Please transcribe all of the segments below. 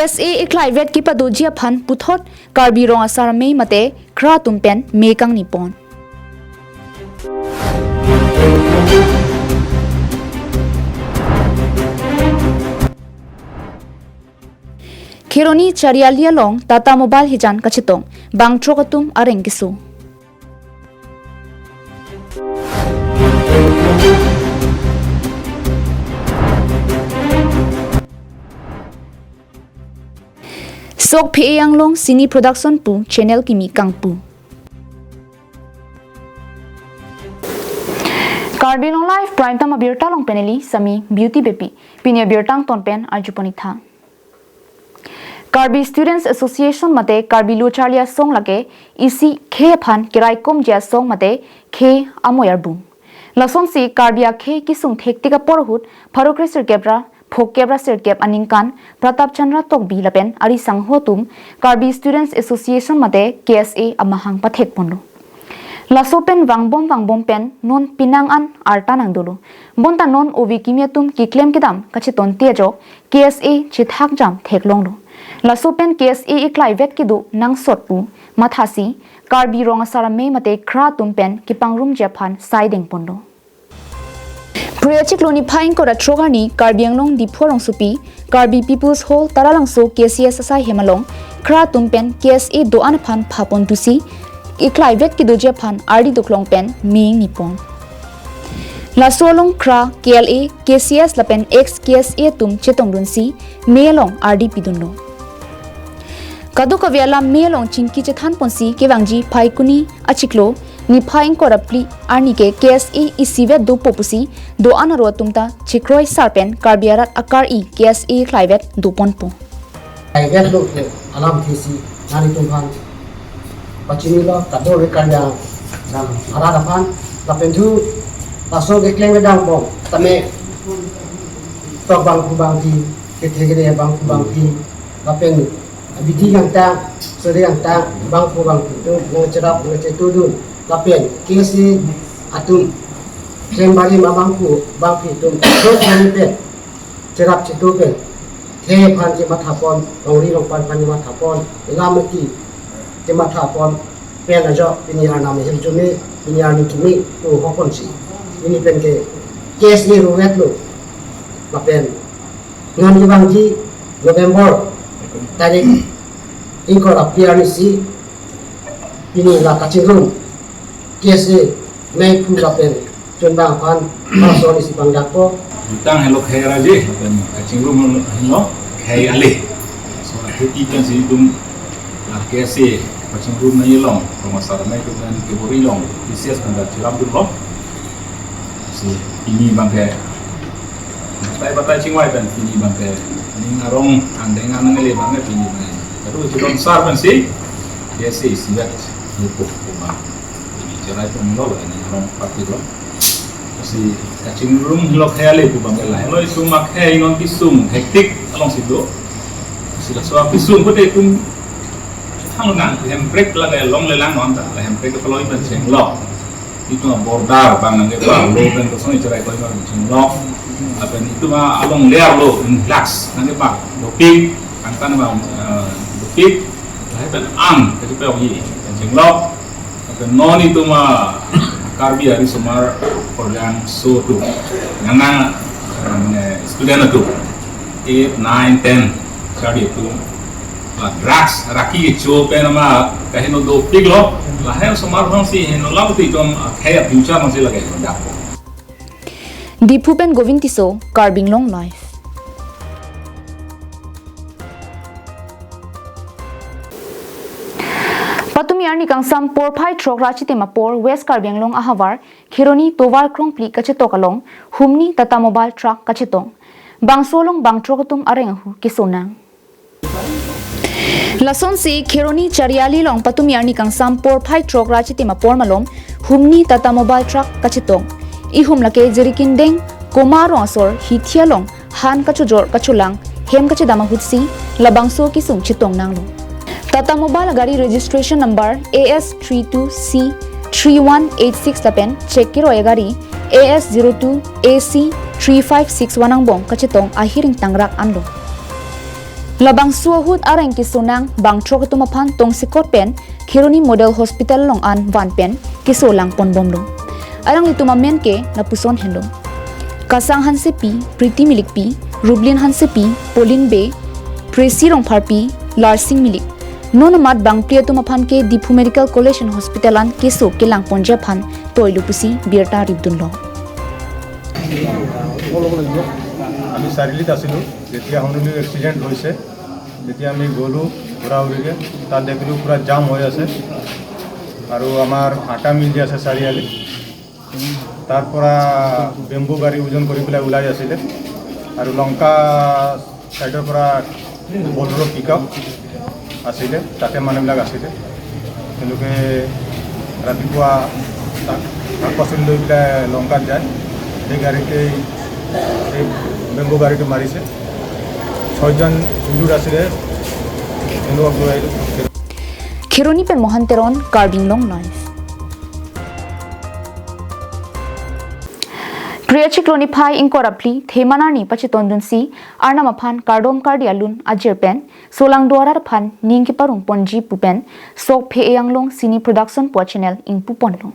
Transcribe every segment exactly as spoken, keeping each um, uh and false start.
S A eklaivet kepadoji aphan puthot Karbi Rong Asar Amei mate KRA atum pen me kangni pon. Kheroni Chariali along Tata Mobile hijan kachetong, bangthrok atum areng keso. Sok Phe Anglong Cine Production pu channel kimi kangpu. Karbi Anglong Live Prime Time abirta along pen neli Sami Beauty Beypi. Pini abirta angton pen arjupon-ik tha. Karbi Students Association mate Karbi Lo Charli Asong lake isi khei aphan keraikomji asong mate khei amoi arbung. Lasonsi Karbi akhei kesung thektik apor ahut pharo kresirkep ra phokep ra sirkep aningkan Pratap Chandra Tokbi lapen ari sangho atum Karbi Students Association mate K S A amahang pathek ponlo. Laso pen vangbom vangbom pen non penang an arta nangdolo. Bonta non ove kimi atum keklem kedam kachetonte ajok K S A chethak jam theklonglo. Laso pen K S A eklaivet kedo nangsot pu mathasi Karbi Rong Asar Amei mate KRA atum pen kepangrumji aphan sai dengponlo. Phre achiklo niphai ingkoi ra throk arni Karbi Anglong Diphu arongsopi Karbi People's Hall Taralangso K C S asai hem along KRA atum pen K S A do-an aphan phapon tusi eklaivet kedoji aphan ardi doklong pen me ingni pon. Laso along KRA, K L A, K C S lapen ex K S A atum chetongdunsi me along ardi pidunlo. Kadokave alam me along chingki chethan ponsi kevangji Phaikuni achiklo niphai ingkoi ra phli arni ke K S A isivet dopo pusi do-an aro atum ta chekroi sar pen Karbi arat akari K S A eklaivet doponpo. Eklaivet lo ke alam thesi nelitum aphan pachinilo, kadokave Karbi arat aphan lapen thu laso keklem kedam bom tame tok bangphu bangphi, kethe kere bangphu bangphi lapen abidi kangtang, sore kangtang, bangphu bangphi atum nangcherap nangchetudun lapen K S A atum klem barim abangphu bangphi atum so khan pen cherap chetu pen khei aphan chematha pon, longri longpat aphan chematha pon, lam ati chematha pon pen ajok pini arnam ahirjume, pini arni kimi pu hoponsi pini pen ke K S A ruvet lo lapen non kevangji November tarik ingkoi ra phli arnisi pini la kachingrum K S A mei phu lapen chunbang aphan laso arnisi pangdakpo. Jutang helo khei raji lapen kachingrum helo khei ale. So, akhei pensi itum la K S A kachingrum nangji along, Rong Asar Amei atum pen kebor-i along, K C S pen cherapdunlo. Si pini abangke batai batai chingvai pen pini abangke ning arong angdeng anang le abangke pini abangke. Kado chidon sar pensi K S A isivet dopo pu abang. Pini cherai ponlo, ning arong party lo. Si kachingrum helo khei ale pu abangke lahelo itum akhei non kesung hektik alongsi do. Si laso kesung pute itum thang nang hemprek lake longle lang non ta, hemprek ke paloi pen chenglo. Itum border abang nangkeparlo pen kosong icherai koi abang chenglo. Lapen itum along ler lo influx nangkepar dopik, angtan abang, eh, dopik, lahai pen ang kachepeo-i chenglo. Lapen non itum Karbi arisomar korjang so atum, nang nang, eh, student atum, eight, nine, ten charli atum la drugs raki kecho pen ama kaheno dopiklo, lahai osomar aphansi heno lam ti itum akhei future aphansi lake heno dappo. Diphu pen Govind Tisso, Karbi Anglong Live. Patumi arni kangsam porphai throk ra chitim apor West Karbi Anglong ahavar Kheroni tovar krongphli kachetok along humni Tata Mobile truck kachetong. Bangso along bangthrok atum areng ahu kesonang. Lasonsi Kheroni Chariali along patumi arni kangsam porphai throk ra chitim apor malom humni Tata Mobile truck kachetong. Ihum lake Jirikindeng Komarong asor hithi along han kachojor kacholang hem kachedam ahutsi labangso kesung chetong nanglo. Tata Mobile agari registration number A S three two C three one eight six lapen check keroi agari A S zero two A C three five six one angbong kachetong ahiring tangrak anlo. Labangso ahut areng kesonang bangthrok atum aphan tongsekot pen Kheroni Model Hospital along an van pen keso langponbomlo. Alanglitum amen ke lapuson henlo: Kasang Hansepi, Priti Milikpi, Rublin Hansepi, Pauline Bey, Presi Rongpharpi, Larsing Milik. Non amat bangphli atum aphan ke Diphu Medical College and Hospital an keso kelangponji aphan toilo pusi birta ripdunlo. আমি চাৰিআলিত আছিলোঁ, যেতিয়া হনুলুৰ এক্সিডেণ্ট হৈছে, তেতিয়া আমি গ'লোঁ ঘূৰা ঘূৰিকৈ। তাত দেখিলোঁ পূৰা জাম হৈ আছে আৰু আমাৰ আটা মিল যে আছে চাৰিআলিত, তাৰ পৰা বেম্বু গাড়ী ওজন কৰি পেলাই ওলাই আছিলে আৰু লংকা ছাইডৰ পৰা বলেৰ' পিক আপ আছিলে, তাতে মানুহবিলাক আছিলে। তেওঁলোকে ৰাতিপুৱা শাক পাচলি লৈ পেলাই লংকাত যায়। সেই গাড়ীতেই এই বেম্বু গাড়ীটো মাৰিছে। ছয়জন ইনজুৰ্ড আছিলে, তেওঁলোকক লৈ আহিলোঁ। Kheroni pen Mohan Teron, Karbi Anglong Live. Kre-achiklo niphai ingkoi ra phli Theiman arni pachetondunsi Arnam aphan kardom kardi alun ajir pen solangdo arat aphan ning keparongponji pu pen Sokphe-e Anglong Cine Production pu achannel ingpuponlo.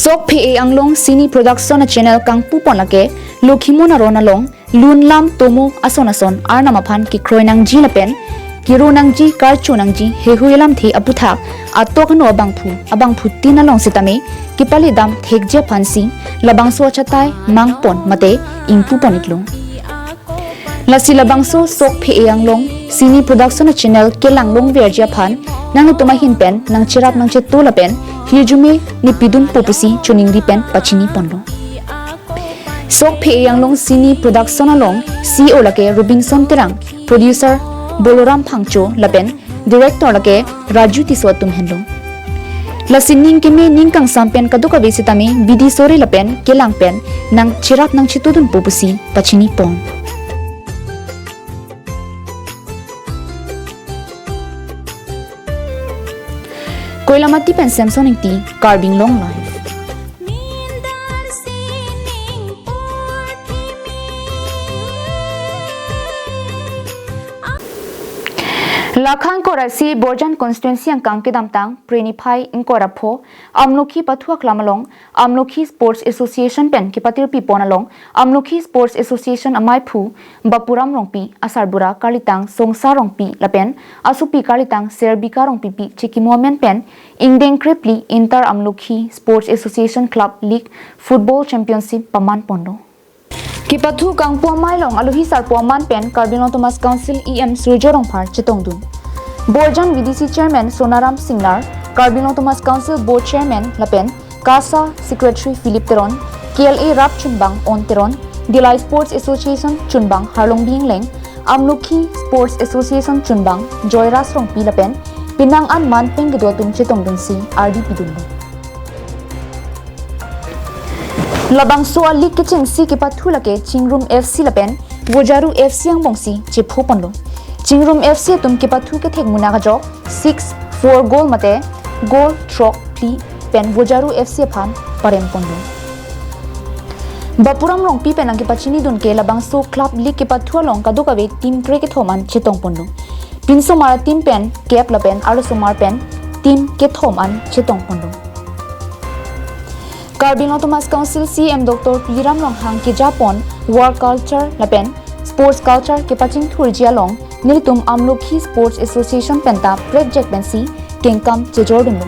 Sokphe-e Anglong Cine Production achannel kangpupon lake Lokhimon aron along lun lam tomo ason ason Arnam aphan kekroi nangji lapen kiro nangji, karcho nangji heihui alamthe aputhak atok ano abangphu abangphutin along sitame kepaledam thekji aphansi labangso achatai mangpon mate ingpupon iklo. Lasi labangso Sokphe-e Anglong Cine Production achannel kelang longverji aphan nanglitum ahin pen nangcherap nangcheto lapen hirjume nepidunpo pusi choningri pen pachiniponlo. Sokphe-e Anglong Cine Production along C E O lake Robinson Terang, producer Boloram Phangcho lapen director lake Raju Tisso atum henlo. Lasi ning keme ning kangsam pen kadokave sitame bidi sore lapen kelang pen nangcherap nangchetodunpo pusi pachinipon. Koilamati pen Samson Ingti, Karbi Anglong Live. Lakha ingkoi ra isi Borjan constituency angkang kedamtang Kre niphai ingkoi ra pho Amlokhi pathu aklam along Amlokhi Sports Association pen kepatirpipon along Amlokhi Sports Association amaiphu Bapuram Rongpi, asarbura karlitang Songsa Rongpi lapen asopi karlitang Serbika Rongpipi chekimo amen pen ingdeng krephli Inter Amlokhi Sports Association Club League Football Championship pamanponlo. Kepathu kangpu amei along alohi sarpo aman pen Karbi Anglong Autonomous Council E M Surjya Rongphar chetongdun. Borjan V D C Chairman Sonaram Singnar, Karbi Anglong Autonomous Council Board Chairman lapen KASA Secretary Philip Teron, K L A rap chunbang On Teron, Dillai Sports Association chunbang Harlongbi Engleng, Amlokhi Sports Association chunbang Joyras Rongpi lapen penang an man pen kedo atum chetongdunsi ardi pidunlo. Labangso a-league kechengsi kepathu lake Chingrum F C lapen Vojaru F C angbongsi chephoponlo. Chingrum F C atum kepathu kethek munak ajok six four goal mate goal throk phli pen Vojaru F C aphan paremponlo. Bapuram Rongpi pen nangkepachinidun ke labangso club league kepathu along kadokave team krekethom an chetongponlo. Pinsomar team pen kep lapen arlosomar pen team kethom an chetongponlo. Karbi Anglong Autonomous Council C E M Doctor Tuliram Ronghang kejapon work culture lapen sports culture kepachingthurji along nelitum Amlokhi Sports Association penta prekjak pensi kengkam chejordunlo.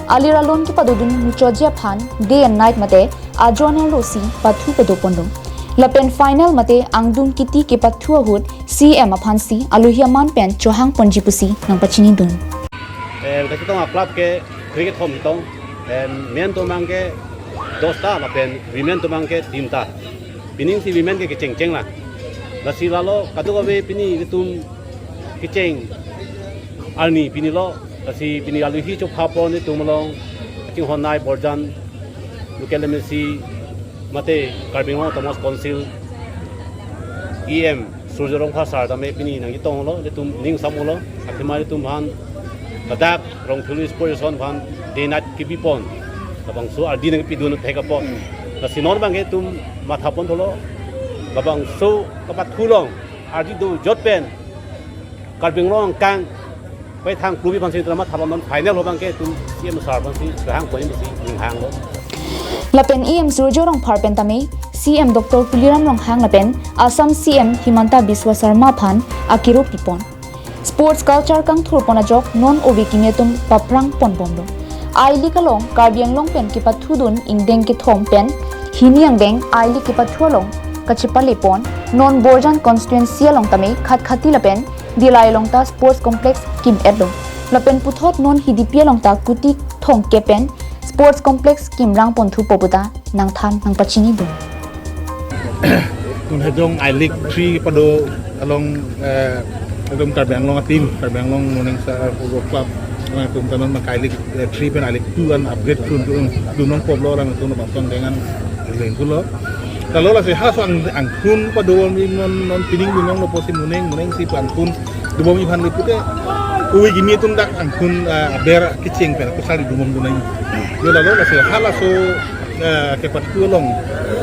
Alir alon kepadodun muchotji aphan day and night mate ajo anerlo si pathu padoponlo. Lapen final mate angdung kiti kepathu ahut C E M aphansi alohi aman pen chohangponji pusi nangpachinidun. Eh, kachetong a-club ke krekethom chetong, eh, men atum abang ke dosta lapen women atum abang ke tinta. Pining si women ke kechengcheng la. Lasi lalo kadokave pini itum kecheng arni pini lo, lasi pini alohi chophapon itum along kachinghon nei Borjan local M A C mate Karbi Anglong Autonomous Council E M Surjya Rongphar sir tame pini nangchetonglo, ilitum ning samlo, athema ilitum aphan ladak Rongphili Sports Association aphan day night kepipon, labangso ardi nangkepidun thek apot. Lasi non abang ke itum mathaponthulo, Labangso kapathu along ardi do jot pen Karbi Anglong angkang pethang klubi aphansi drama thalam non final ho abangke itum C M sir aphansi kehang poin pusi ninghanglo. Lapen E M Surjya Rongphar pen tame C M Doctor Tuliram Ronghang lapen Assam C M Himanta Biswa Sarma aphan akiro pipon. Sports culture kangthurpon ajok non ove kimi atum paphrang ponbomlo. I-League along Karbi Anglong pen kepathudun ingdeng kethom pen hini angdeng I-League kepathu along kachepalepon. Non Borjan constituency along tame Khatkhati lapen Dillai along ta sports complex kim-etlo. Lapen puthot non Hidipi along ta kuti thomkep pen sports complex kimrang ponthupo puta nangthan nangpachinidun. Nonhejong I-League three pado along, eh, itum Karbi Anglong a-team, Karbi Anglong Morning Star Football Club, alangtum ta non ma I-League, eh, three pen I-League two an upgrade tun tun dunong poblo alangtum bangson dengan lengkulo. Lalo lasi halaso ang, angkun padobom non non pining dunong lo pusi moning moning si angkun dobom iphan le pute. Ove kimi atum dak angkun, eh, aber kecheng pen kusali dobom dunai. Yo lalo lasi halaso, eh, kepathu along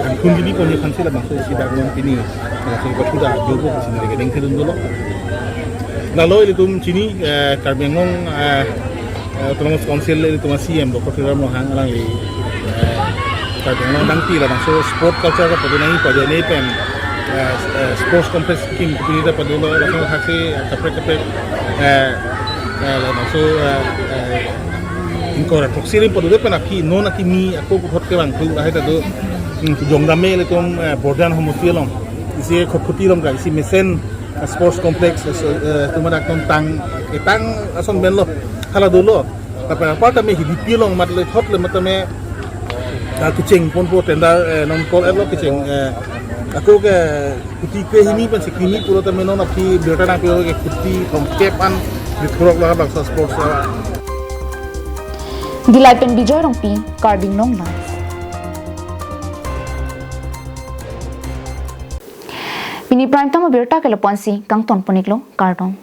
angkun kimi pon iphan si labangso si dak non pini. Halaso kepathu dak jogo pusi nari kedeng kedun dolo. Lalo ilitum chini, eh, Karbi Anglong, eh, eh, Autonomous Council ilitum a-C M Doctor Tuliram Ronghang alangli, eh, Karbi Anglong dangpi labangso sport culture kapado nangji pajone pen, eh, eh, sports complex kim pini ta padolo, labangso haksi kaprek kaprek, eh, eh, labangso, eh, eh, ingkoi ra throksi rim padode pen aphi non akimi ako puthot kevang thu ahai ta do, hmm, jongdame ilitum, eh, Borjan homosti along isi Khatkhati along ka isi mesen, eh, sports complex, eh, so, eh, itum adak non tang, eh, tang ason pen lo, hala dolo. Lapen apar tame Hidipi along mat le thot le mat tame, ah, kecheng ponpo tender, eh, non call-etlo kecheng, eh, ako ke kuti kre hini pensi kimi pulo tame non aphi birta nangpi ke kuti thomkep an dithurok lo labangso sports, ah. Dillai pen Bijoy Rongpi, Karbi Anglong Live. Pini Prime Time abirta ke lapu-ansi kangtonpon-iklo, kardom.